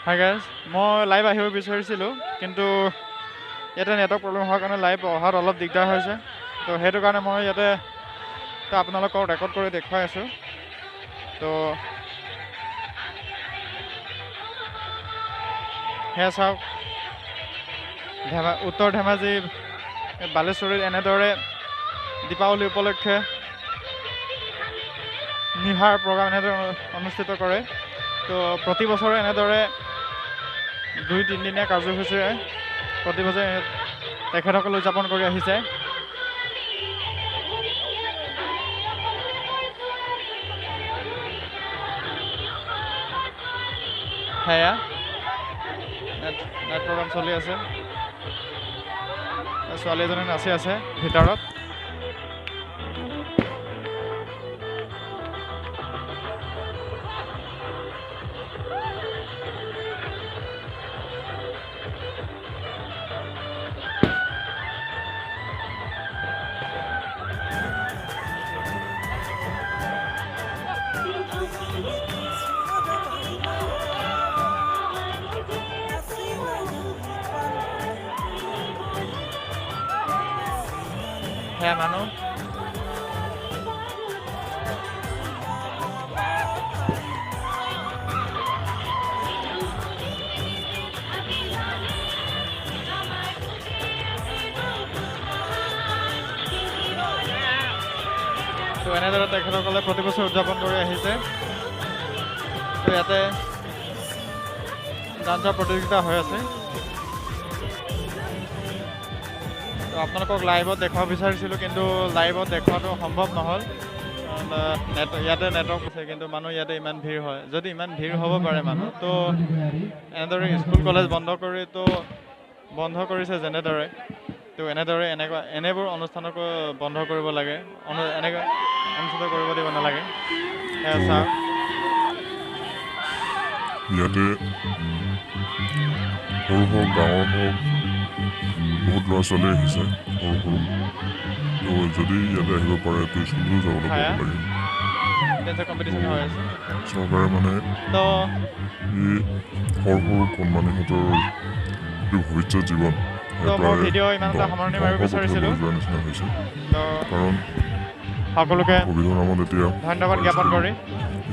Hi guys, মই live আহিব বিচাৰিছিলোঁ, কিন্তু ইয়াতে নেটৱৰ্ক প্ৰব্লেম হোৱাৰ কাৰণে লাইভ অহাত অলপ দিগদাৰ হৈছে। তো সেইটো কাৰণে মই ইয়াতে আপোনালোকক ৰেকৰ্ড কৰি দেখুৱাই আছোঁ। তো সেয়া চাওক, উত্তৰ ধেমাজি বালেশ্বৰীত এনেদৰে দীপাৱলী উপলক্ষে নিশাৰ প্ৰগ্ৰাম এনেদৰে অনুষ্ঠিত কৰে। তো প্ৰতি বছৰে এনেদৰে 2 3দিনীয়া কাৰ্যসূচীৰে প্ৰতি বছৰে তেখেতসকলে উদযাপন কৰি আহিছে। সেয়া নাইট প্ৰগ্ৰাম চলি আছে, ছোৱালী এজনী নাচি আছে ভিতৰত। সেয়া মানুহ। তো এনেদৰে তেখেতসকলে প্ৰতি বছৰ উদযাপন কৰি আহিছে। তো ইয়াতে ডান্সৰ প্ৰতিযোগিতা হৈ আছে। তো আপোনালোকক লাইভত দেখুৱাব বিচাৰিছিলোঁ, কিন্তু লাইভত দেখুৱাটো সম্ভৱ নহ'ল। ইয়াতে নেটৱৰ্ক আছে, কিন্তু মানুহ ইয়াতে ইমান ভিৰ হয়। যদি ইমান ভিৰ হ'ব পাৰে মানুহ, তো এনেদৰে স্কুল কলেজ বন্ধ কৰি তো বন্ধ কৰিছে যেনেদৰে, তো এনেদৰে এনেকুৱা এনেবোৰ অনুষ্ঠানকো বন্ধ কৰিব লাগে, এনেকুৱা অনুষ্ঠিত কৰিব দিব নালাগে। সেয়া চাওক, ইয়াতে সৰু হওক ডাঙৰ হওক বহুত ল'ৰা ছোৱালী আহিছে, সৰু সৰু। তো যদি ইয়াতে আহিব পাৰে তো স্কুলতো যাবলৈ পাব লাগে। চৰকাৰে মানে এই সৰু সৰু কণমানিহঁতৰ যিটো ভৱিষ্যত জীৱন যোৱাৰ নিচিনা হৈছে। কাৰণ সকলোকে ক'ভিডৰ নামত এতিয়া ধন্যবাদ জ্ঞাপন কৰি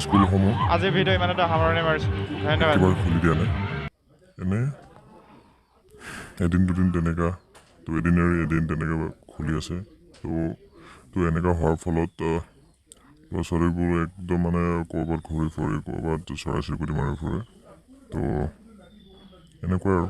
স্কুলসমূহ আজিৰ ভিডিঅ' ইমানতে সামৰণি মাৰিছোঁ। ধন্যবাদ। একেবাৰে খুলি দিয়া নাই, এনে এদিন দুদিন তেনেকুৱা, তো এদিন এৰি এদিন তেনেকৈ খুলি আছে। তো তো এনেকুৱা হোৱাৰ ফলত ল'ৰা ছোৱালীবোৰ একদম মানে ক'ৰবাত ঘূৰি ফুৰে, ক'ৰবাত চৰাই চিৰিকটি মাৰি ফুৰে। তো এনেকুৱাই আৰু।